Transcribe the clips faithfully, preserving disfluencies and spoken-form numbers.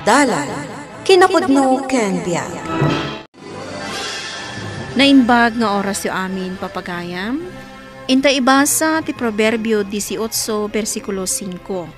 Dalan, kinapudno ken biag. Naimbag nga orasyo amin, papagayam. Inta ibasa ti Proverbio dieciocho, bersikulo cinco.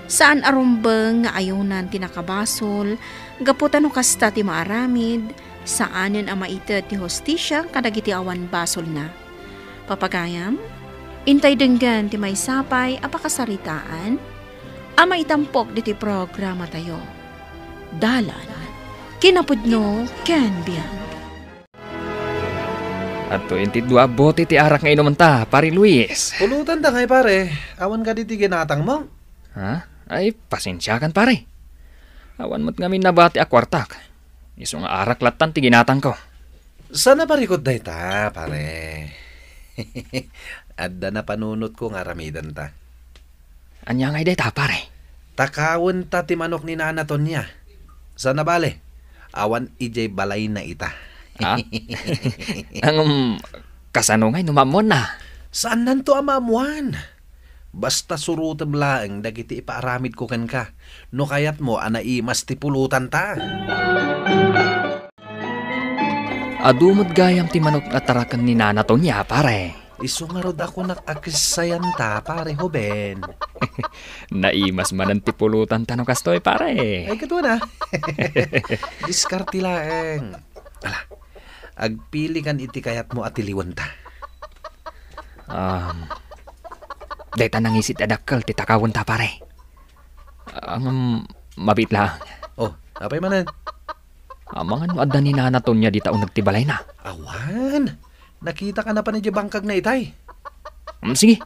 Saan a rumbeng nga ayonan ti nakabasol, gapu ta no kasta ti maaramid, saanen a maited ti hustisia kadagiti awan basolna. Papagayam, intay denggen ti maysa pay a pakasaritaan a maitampok ditoy programatayo. Dalan, kinapudno ken biag. Adtoyen ti dua a bote ti arak nga inumenta, Pare Luis. Pulotanta ngay, pare. Awan kadi ti ginatangmo? Ha? Ay, pasensiakan, pare. Awan met ngamin nabati a kuartak. Isu nga arak lattan ti ginatangko. Saan a parikut dayta, pare? Adda napanunotko nga aramidenta. Ania ngay dayta, pare? Takawenta ti manok ni Nana Tonia. Saan a bale, awan idiay balayna ita. Ha? Ngem, kasano ngay no maammuanna? Saannanto a maammuan. Basta surotem laeng dagiti ipaaramidko kenka, no kayatmo a naimas ti pulotanta. Adu met gayam ti manok a taraken ni Nana Tonia, pare. Isu ngarud a kunak a kissayanta, pare Hoben. Naimas manen ti pulotanta no kastoy, pare. Ay, ket wen a. Diskarte laeng. Ala, agpilikan iti kayatmo a tiliwenta. Um, dayta nangisit a dakkel ti takawenta, pare. Ngem, mabiit laeng. Oh, apay manen? Amangan no adda ni Nana Tonia dita uneg ti balayna. Awan. Nakitak a napan idiay bangkagna itay. Mm, sige.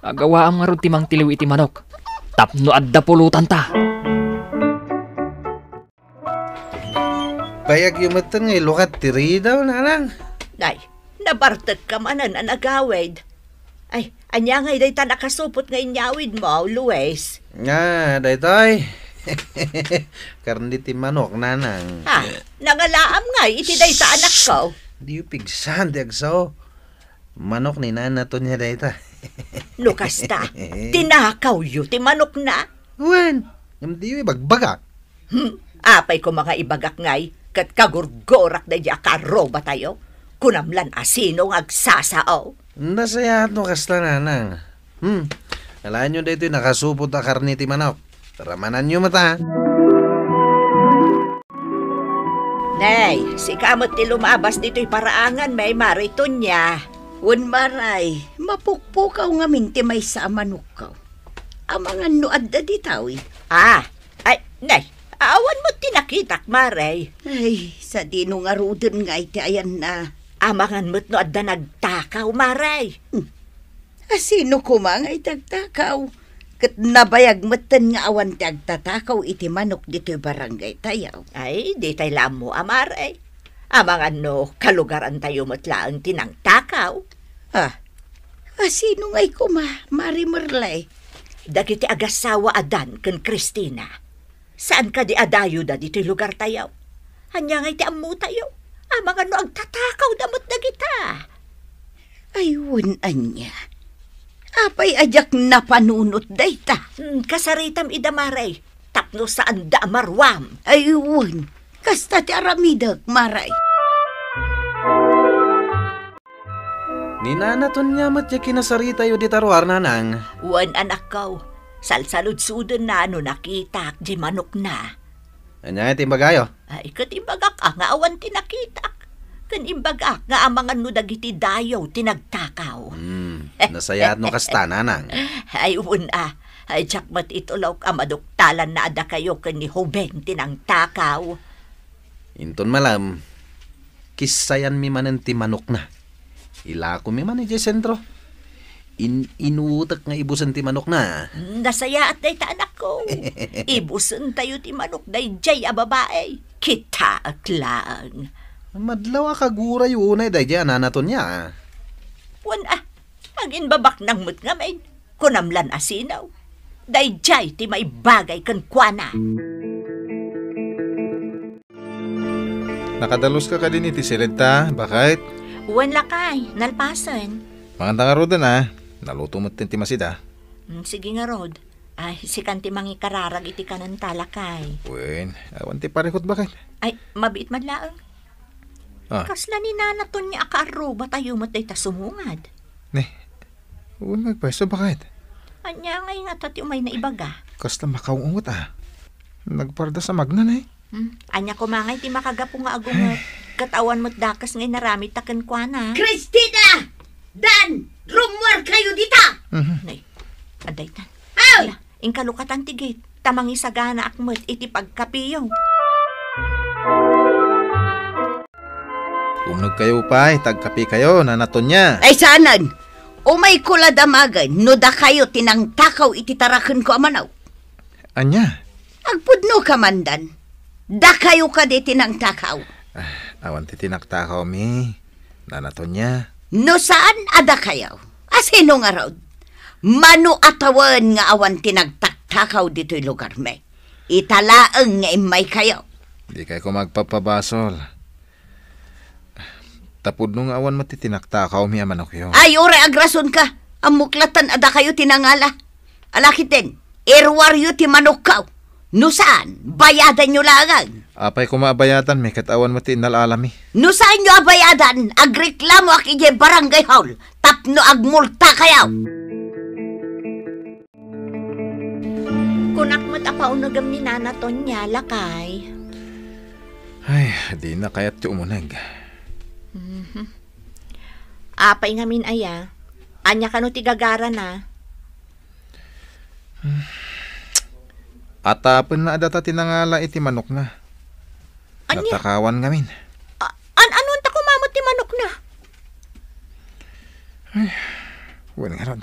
Agawaam ngarud ti mangtiliw iti manok tapno adda pulotanta. Bayagyo metten nga ilukat ti ridaw, Nanang. Nay, nabartekka manen a nagawid. Ay, ania ngay dayta nakasupot nga inyawidmo, Luis? Nga, daytoy. Karne ti manok, Nanang. Ha? Nangalaam ngay iti dayta, anakko? Diyo pigsan ti agsao. Manok ni Nana Tonia dayta. No kasta, tinakawyo ti manokna? Wen, ngem diyo ibagbagak. Hmm, apay koma nga ibagak ngay, ket kagurgurak daydi a karrobatayo? Kunam lan a sino nga agsasao? Nasayaat no kasta, Nanang. Hmm, alaenyo daytoy nakasupot a karne ti manok. Ramananyo met, a. Nay, sika met ti lumabas ditoy paraangan, may Mare Tonia. Wen, Maray, mapukpukaw ngamin ti maysa a manokko. Amangan no adda ditawi. Ah, ay, nay, awan met ti nakitak, Maray. Ay, sadino ngaruden ngay ti ayanna? Amangan met no adda nagtakaw, Maray. Hmm. A sino koma nga itagtakaw? Ket nabayag metten nga awan ti agtatakaw iti manok ditoy barangay tayo. Ay, ditay la ammo, Maray. Amangan no kalugaran tayo met laeng ti nangtakaw. Ah, a sino ngay koma, Mare Merle? Dagiti agassawa a Dan ken Cristina. Saan kadi a dayoda ditoy lugartayo? Ania ngay ti ammotayo? Amangan no agtatakawda met dagita. Ay, wen ania. Apay a diak napanunot dayta? Hmm, kasaritam ida, Maray, tapno saanda a maruam. Ay, wen. Kasta ti aramidek, Maray. Ni Nana Tonia met ti kinasaritayo dita ruar, Nanang. Wen, anakko, salsaludsodenna no nakitak ti manokna. Ania ti imbagayo? Ay, ket imbagak a nga awan ti nakitak. Ken imbagak nga amangan no dagiti dayo ti nagtakaw. Hmm, nasayaat no kasta, Nanang. Ay, wen a. Ay, diak met itulok a maduktalanna a dakayo ken ni Hoben ti nangtakaw. Inton malem, kissayanmi manen ti manokna. Ilakomi man idiay sentro. In-, inutek nga ibusen ti manokna. Nasayaat dayta, anakko. Ibusentayo ti manok daydiay a babai. Kitaek laeng. Madlaw a kagurayo unay daydiay a Nana Tonia. Wen a, agimbabaknang met ngamin. Kunam lan a sino? Daydiay ti maibagay kenkuana. Nakadaluska kadin iti siled ta, baket? Wen, lakay, nalpasen. Manganta ngaruden a, naluto metten ti masida. Mm, sige ngarud. Ay, sikan ti mangikararag iti kanenta, lakay. Wen, awan ti parikot baket. Ay, mabiit man laeng. Ah. Kasla ni Nana Tonya a kaarrubatayo met dayta sumungad. Ne, wen, agpayso baket. Ania ngay ngata ti umayna ibaga? Kasla makaungot, ah. Nagpardas a magna, ne. Hmm, ania koma ngay ti makagapu nga agunget? Ay. Ket awan met dakes nga inaramidta kenkuana. Christina! Dan! Rummuarkayo dita! Mhm. Nay, adda itan. Ay! Ala, inkalukatan ti gate, ta mangisaganaak met iti pagkapiyo. Umnogkayo pay, ta agkapikayo, Nana Tonya. Ay, saanen! Umayko la damagen no dakayo ti nangtakaw iti tarakenko a manok. Ania? Agpudno ka man, Dan. Dakayo kadi ti nangtakaw? Ah, awan ti tinaktakawmi, Nana Tonya. No saan a dakayo, a sino ngarud? Mano a tawen nga awan ti nagtaktakaw ditoy lugarmi? Ita laeng nga immaykayo. Dikay koma agpapabasol. Ta pudno nga awan met ti tinaktakawmi a manokyo. Ay, uray agrasonka. Ammok latta a dakayo ti nangala. Ala ketdin, iruaryo ti manokko. No saan, bayadanyo laeng. Apay koma a bayadanmi ket awan met ti inal-alami? No saanyo a bayadan, agreklamoak idiay barangay hall tapno agmultakayo. Kunak met a paunegem ni Nana Tonya, lakay. Ay, dina kayat ti umuneg. Mhm. Apay ngamin aya? Ania kano ti gagarana? Atapenna a data ti nangala iti manokna. Ania? Natakawan ngamin. A-, an-, anonta koma met ti manokna? Ay, wen ngarud.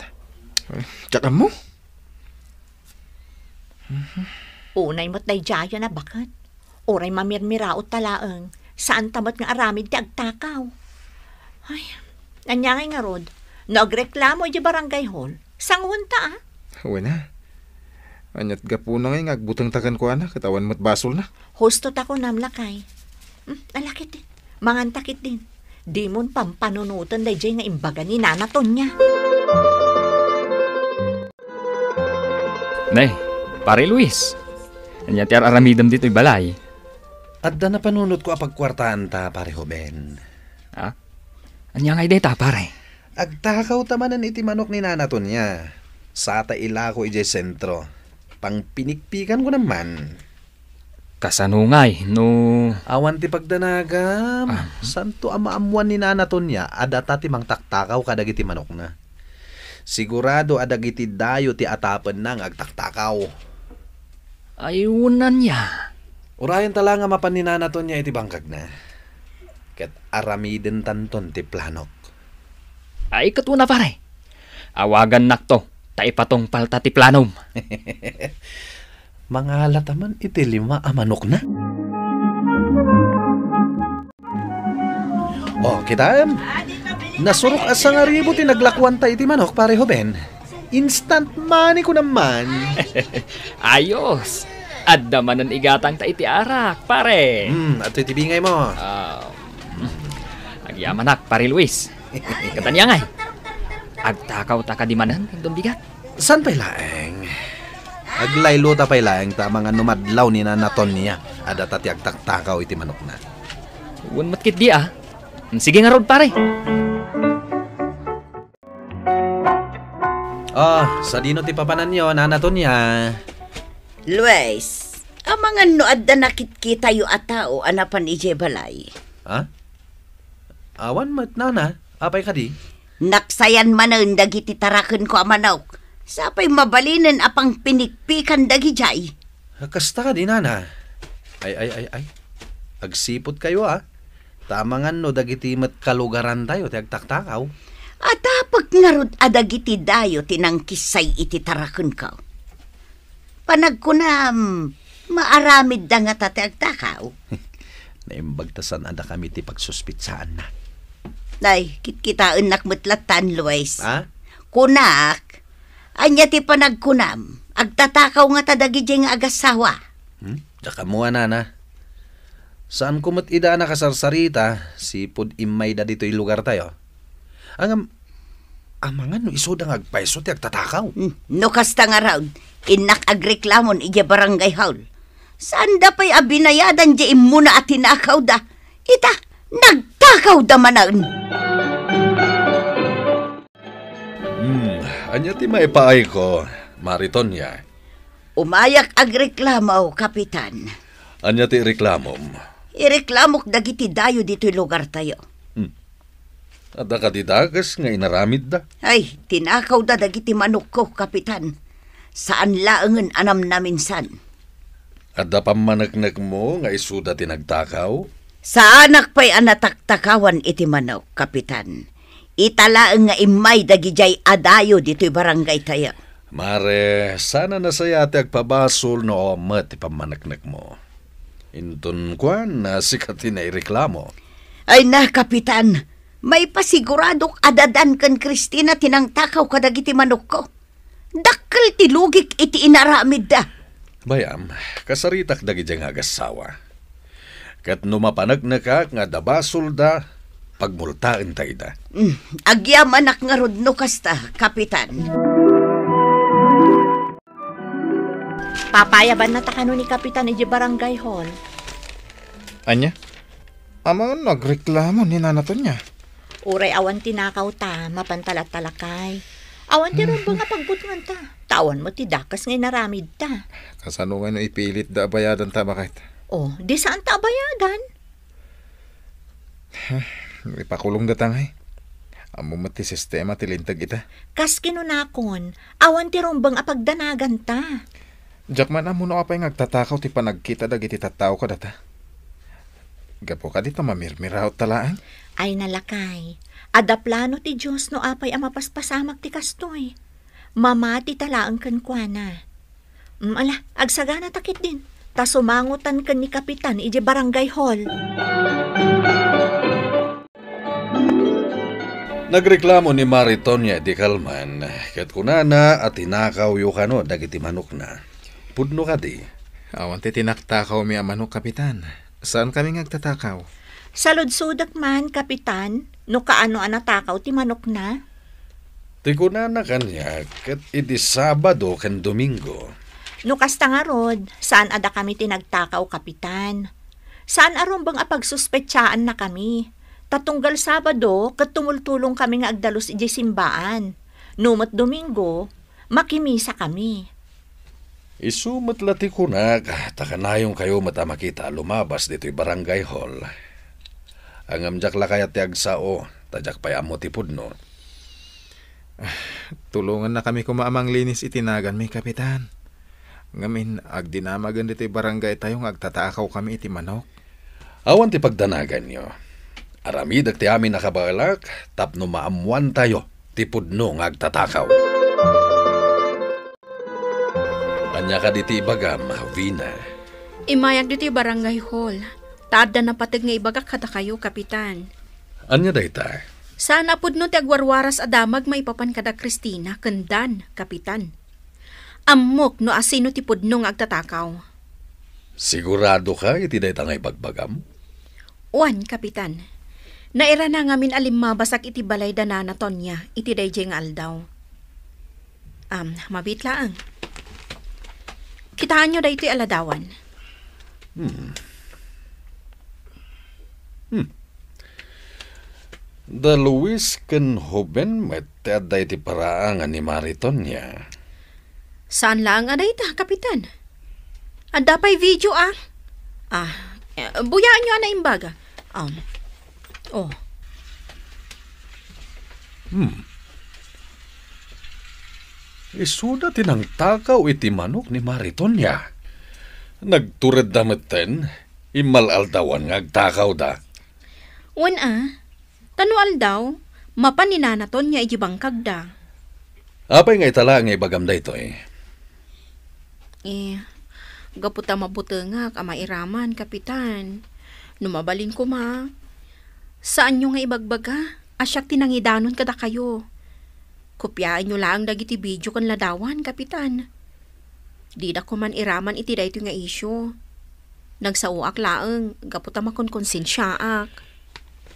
Diak ammo? Unay met daydiayen a baket. Uray mamirmiraotta laeng, saanta met nga aramid ti agtakaw. Ay, ania ngay ngarud? No agreklamo idiay barangay hall, sanguenta, a? Wen a. Ania't gapuna ngay nga agbutengta kenkuana ket awan met basolna? Husto ta kunam, lakay. Hmm, ala ketdin. Manganta ketdin. Dimon pampanunoten daydiay nga imbaga ni Nana Tonya. Ne, Pare Luis. Ania ti ar-aramidem ditoy balay? Adda napanunotko a pagkuartaanta, Pare Hoben. Ha? Ania ngay dayta, pare? Agtakawta manen iti manok ni Nana Tonya. Sata ilako idiay sentro. Pangpinikpikanko man. Kasano ngay no awan ti pagdanagam? Ah. Santo a maammuan ni Nana Tonya a data ti mangtaktakaw kadagiti manokna. Sigurado a dagiti dayo ti atapenna nga agtaktakaw. Ay, wen ania. Urayenta la nga mapan ni Nana Tonya iti bangkagna. Ket aramidentanton ti planok. Ay, ket wen a, pare. Awagannakto, ta ipatungpalta ti planom. Mangalata man iti lima a manokna. O, kitaem. Nasurok a sangaribu ti naglakuanta iti manok, Pare Hoben. Instant money ko naman. Ayos. Adda manen igatangta iti arak, pare. Hmm, adtoy ti bingaymo. Ah, agyamanak, Pare Luis. Ket ania ngay? Agtakawta kadi manen, inton bigat? Saan pay laeng? Aglaylota pay laeng ta amangan no madlaw ni Nana Tonya a data ti agtaktakaw iti manokna. Wen met ketdi, a. Sige ngarud, pare. O, sadino ti papananyo, Nana Tonya? Luis, amangan no adda nakitkitayo a tao a napan idiay balay? Ha? Awan met, Nana. Apay kadi? Naksayan manen dagiti tarakenko a manok. Sapay mabalinen a pangpinikpikan dagidiay. Kasta kadi, Nana? Ay, ay, ay, ay. Agsiputkayo, a. Ta amangan no dagiti met kalugarantayo ti agtaktakaw. Atapek ngarud a dagiti dayo ti nangkissay iti tarakenko. Panagkunam, maaramidda ngata ti agtakaw? Naimbag ta saan a dakami ti pagsuspitsaanna. Ay, kitkitaennak met lattan, Luis. Ha? Kunak, ania ti panagkunam? Agtatakaw ngata dagidiay nga agassawa? Hmm? Diak ammo, Nana. Saanko met ida a nakasarsarita, sipud immayda ditoy lugartayo. Ngem, amangan no isuda nga agpayso ti agtatakaw. Hmm, no kasta ngarud, Innak agreklamon idiay barangay hall. Saanda pay a binayadan diay immuna a tinakawda. Ita, nagtakawda manen. Hmm, ania ti maipaayko, Mari Tonia? Umayak agreklamo, Kapitan. Ania ti reklamom? Ireklamok dagiti dayo ditoy lugartayo. Hmm. Adda kadi dakes nga inaramidda? Ay, tinakawda dagiti manokko, Kapitan. Saan laengen a namnaminsan. Adda pammaneknekmo nga isuda ti nagtakaw? Saanak pay a nataktakawan iti manok, Kapitan. Ita laeng nga immay dagidiay a dayo ditoy barangaytayo. Mare, saan a nasayaat ti agpabasol no awan met ti pammaneknekmo. Inton kuan, a sika ti naireklamo. Ay na, Kapitan, maipasiguradok a dadan ken Cristina ti nangtakaw kadagiti manokko. Dakkel ti lugik iti inaramidda. Bay-am, kasaritak dagidiay nga agassawa. Ket no mapaneknekak nga adda basolda, pagmultaenta ida. Mm, agyamanak ngarud no kasta, Kapitan. Papayabannata kano ni Kapitan idiay barangay hall. Ania? Amangan no agreklamo ni Nana Tonia. Uray awan tinakawta, mapanta latta, lakay. Awan ti rumbeng a pagbutnganta. Ta awan met ti dakes nga inaramidta. Kasano ngay no ipilitda a bayadanta, baket? Oh, di saanta a bayadan. Ipakulongdata ngay. Ammom met ti sistema ti linteg ita. Kas kinunakon, awan ti rumbeng a pagdanaganta. Diak man ammo no apay nga agtatakaw ti panagkita dagiti tattao kadata. Gapu kadi ta mamirmiraotta laeng? Ay na, lakay, adda plano ti Dios no apay a mapaspasamak ti kastoy. Mamatita laeng kenkuana. Mm, ala, agsaganata ketdin, ta sumangotan ken ni Kapitan idiay barangay hall. Nagreklamo ni Mari Tonia iti kalman, ket kunana a tinakawyo kano dagiti manokna. Pudno kadi? Awan ti tinaktakawmi a manok, Kapitan. Saankami nga agtatakaw. Saludsodek man, Kapitan, no kaano a natakaw ti manokna? Ti kunana kaniak, ket idi Sabado ken Domingo. No kasta ngarud, saan a dakami ti nagtakaw, Kapitan. Saan a rumbeng a pagsuspetsaannakami. Ta tunggal Sabado, ket tumultulongkami nga agdalus idiay simbaan. No met Domingo, makimisakami. Isu met la ti kunak, ta kanayonkayo met a makita a lumabas ditoy barangay hall. Ngem diak la kayat ti agsao, ta diak pay ammo ti pudno. Tulongannakami koma a manglinis iti naganmi, Kapitan. Ngamin, agdinamagen ditoy barangaytayo nga agtatakawkami iti manok. Awan ti pagdanaganyo. Aramidek ti amin a kabaelak tapno maammoantayo ti pudno nga agtatakaw. Ania kadi ti ibagam, Vina? Immayak ditoy barangay hall, ta adda napateg nga ibagak kadakayo, Kapitan. Ania dayta? Saan a pudno ti agwarwaras a damag maipapan kada Cristina ken Dan, Kapitan. Ammok no asino ti pudno nga agtatakaw. Siguradoka iti dayta nga ibagbagam? Wen, Kapitan. Nairana ngamin a limmabasak iti balay da Nana Tonia iti daydiay nga aldaw. Am, mabiit laeng. Kitaenyo daytoy a ladawan. Hmm. Hmm. Da Luis ken Joven met ti adda iti paraangan ni Mari Tonia. Saan laeng a dayta, Kapitan? Adda pay video, ah. Ah, eh, buyaenyo a naimbag. Um, oh. Hmm. Isuda ti nangtakaw iti manok ni Mari Tonia. Nagturedda metten, immal-aldawan nga agtakawda. Wen a, ta no aldaw, mapan ni Nana Tonia iti bangkagda. Apay nga ita laeng nga ibagam daytoy? Eh, gapu ta mabutengak a mairaman, Kapitan. No mabalin koma, saanyo nga ibagbaga a siak ti nangidanon kadakayo. Kopiaenyo laeng dagiti video ken ladawan, Kapitan. Dida koman iraman iti daytoy nga isyu. Nagsaoak laeng gapu ta makonkonsensiaak.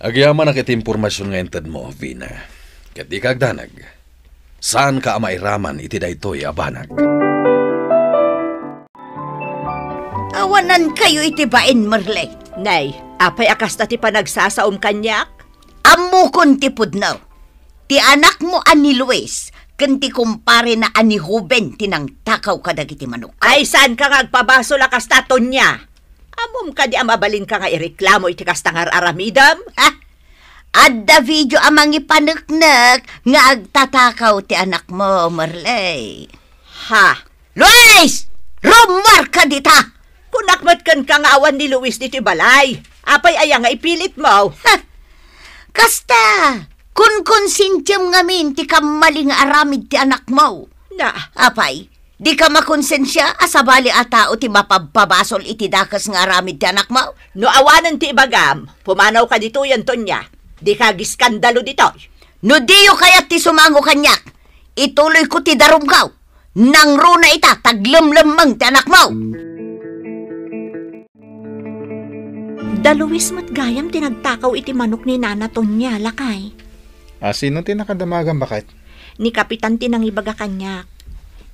Agyamanak iti impormasion nga intedmo, Vina. Ket dika agdanag. Saanka a mairaman iti daytoy a banag. Awanankayo iti bain, Merle. Nay, apay a kasta ti panagsasaom kaniak? Ammokon ti pudno. Ti anakmo a ni Luis ken ti kumparena a ni Ruben ti nangtakaw kadagiti manok. Ay, saanka nga agpabasol a kasta, Tonia? Ammom kadi a mabalinka nga ireklamo iti kasta nga ar-aramidem? Ha? Adda video a mangipaneknek nga agtatakaw ti anakmo, Merle. Ha? Luis! Rummuarka dita! Kunak met kenka nga awan ni Luis ditoy balay. Apay aya nga ipilitmo? Ha! Kasta, kunkonsensiam ngamin ti kammali nga aramid ti anakmo. Na. Apay, dika makonsensia a sabali a tao ti mapabpabasol iti dakes nga aramid ti anakmo? No awanen ti ibagam, pumanawka ditoyen, Tonia. Dika agiskandalo ditoy. No diyo kayat ti sumango kaniak, ituloyko ti darumko. Nangruna ita, taglemlemmeng ti anakmo. Da Luis met gayam ti nagtakaw iti manok ni Nana Tonia, lakay. A, sino ti nakadamagan, baket? Ni Kapitan ti nangibaga kaniak.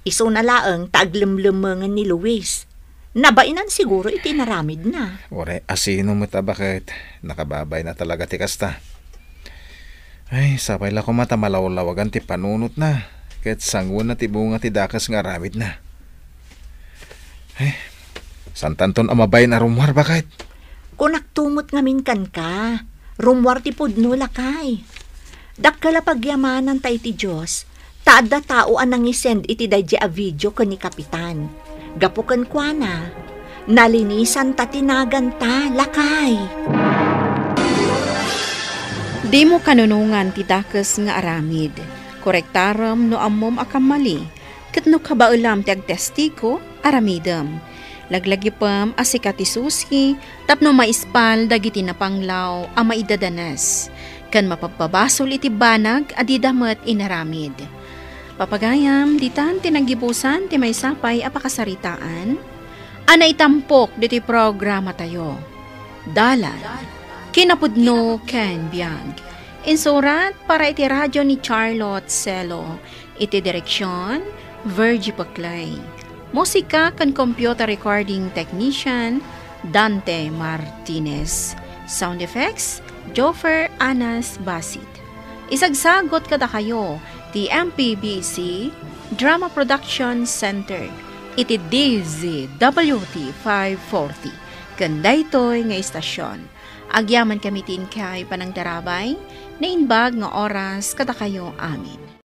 Isuna laeng ta aglemlemmengen ni Luis. Nabainan siguro iti inaramidna. Uray, a, sino met a baket? Nakababain a talaga ti kasta. Ay, sapay la koma ta malawlawagan ti panunotna, ket sangoenna ti bunga ti dakes nga aramidna. Ay, saantanton a mabain a rummuar, baket? Kunakto met ngamin kenka, rummuar ti pudno, lakay. Dakkel a pagyamananta iti Dios, ta adda tao a nangisend iti daydi a video ken ni Kapitan. Gapu kenkuana, nalinisanta ti naganta, lakay. Dimo kanunongan ti dakes nga aramid. Korektarem no ammom a kammali, ket no kabaelam ti agtestigo, aramidem. Laglagipem a sika ti susi tapno maispal dagiti napanglaw a maidadanes, ken mapabpabasol iti banag a dida met inaramid. Papagayam, ditan ti naggibusan ti maysa pay a pakasaritaan a naitampok ditoy programatayo. Dalan, kinapudno ken biag. Insurat para iti radio ni Charlotte Celo. Iti direksion, Virgie Paclay. Musika ken computer recording technician, Dante Martinez. Sound effects, Joffer Anas Basit. Isagsagot kadakayo ti M P B C Drama Production Center iti D Z W T five forty ken daytoy nga istasion. Agyamankami ti inkay panangtarabay, naimbag nga oras kadakayo amin.